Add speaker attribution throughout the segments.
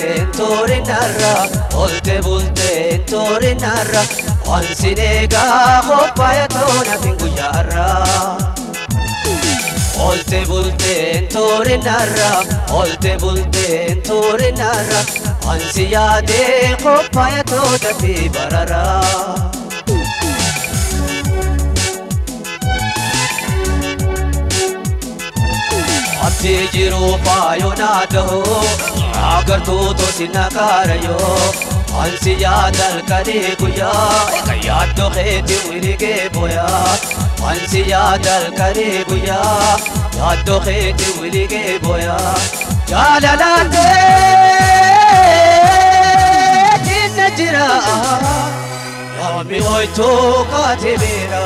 Speaker 1: bulteen toorinarra, oolte bulteen toorinarra, wansi eegaa qophaa'e toona guyyaarra. Oolte bulteen toorinarra, oolte bulteen toorinarra, wansi yaadee qophaa'e toona fi barara. Abdii jiruu faayoo naa ta'uu agartuu tosi na kaarayoo ansi yaadal kadhee guyyaa yaaddoo keetii wiligee booyaa ansi yaadal kadhee guyyaa yaaddoo keetii wiligee booyaa jaalalaatee dinna jira yaami hoytuu kaatee beera.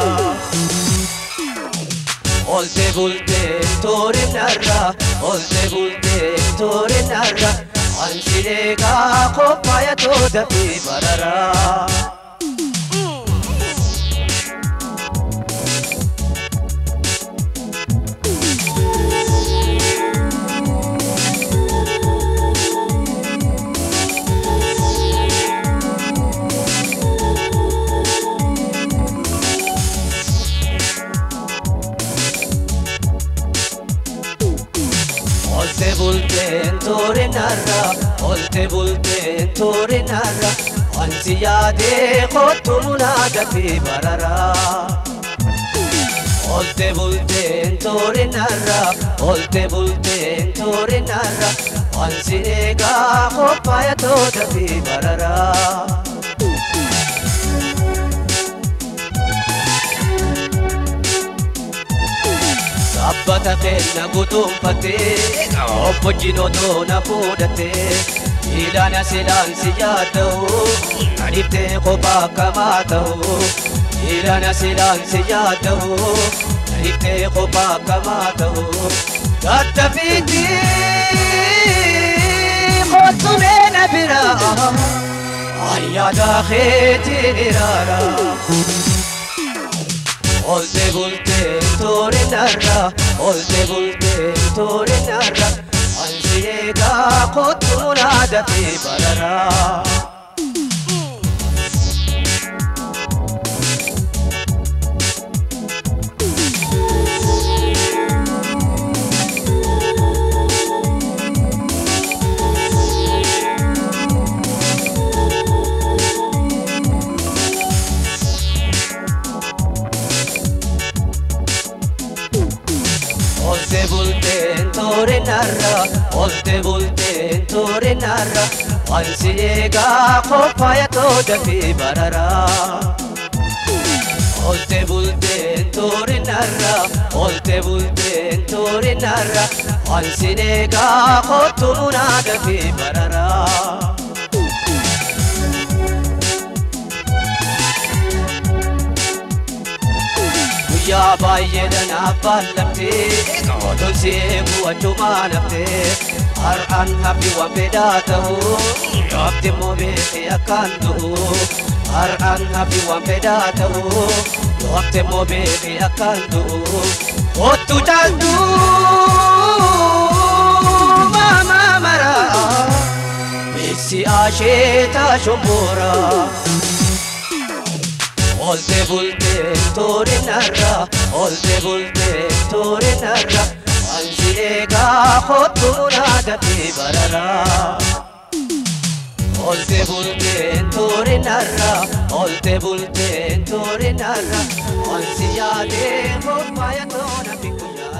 Speaker 1: Oolte bulteen toorinarra, oolte bulteen toorinarra, ansi eegaa qophaa'e toota fi barara. Oolte bulteen toorinarra, oolte bulteen toorinarra, wansi yaadee kottu munaada fi barara. Oolte bulteen toorinarra, oolte bulteen toorinarra, wansi eegaa qophaa'e toota fi barara. Sabbata kenna guutumfatee obbo Jinotoo na fuudhatee ilaana silaan si yaada'u na dhiftee kophaa akkamaa ta'u ilaana silaan si yaada'u na dhiftee kophaa akkamaa ta'u tattafiitii kottu meena biraa ayyaada keetiin iraara. Oolte bulteen toorinarra, oolte bulteen toorinarra, ansi eegaa kottu munaada fi barara. Oolte bulteen toorinarra, oolte bulteen toorinarra, wansi eegaa qophaa'e toota fi barara. Oolte bulteen toorinarra, oolte bulteen toorinarra, wansi eegaa kottu munaada fi barara. Guyyaa baay'ee naaf bal'amtee otoon si eeguu achumaan haftee har'aan hafi waan fedhaa ta'u yoobti immoo beekee akkaan du'u har'aan hafi waan fedhaa ta'u yoobti immoo beekee akkaan du'u kottu caaltuu maamaa maraa beeksi asheetaa shomboraa. Oolte bulteen toorinarra, oolte bulteen toorinarra, ansi eegaa kottu munaada fi barara. Oolte bulteen toorinarra, oolte bulteen toorinarra, ansi yaadee qophaa'e toona fi guyyaarra.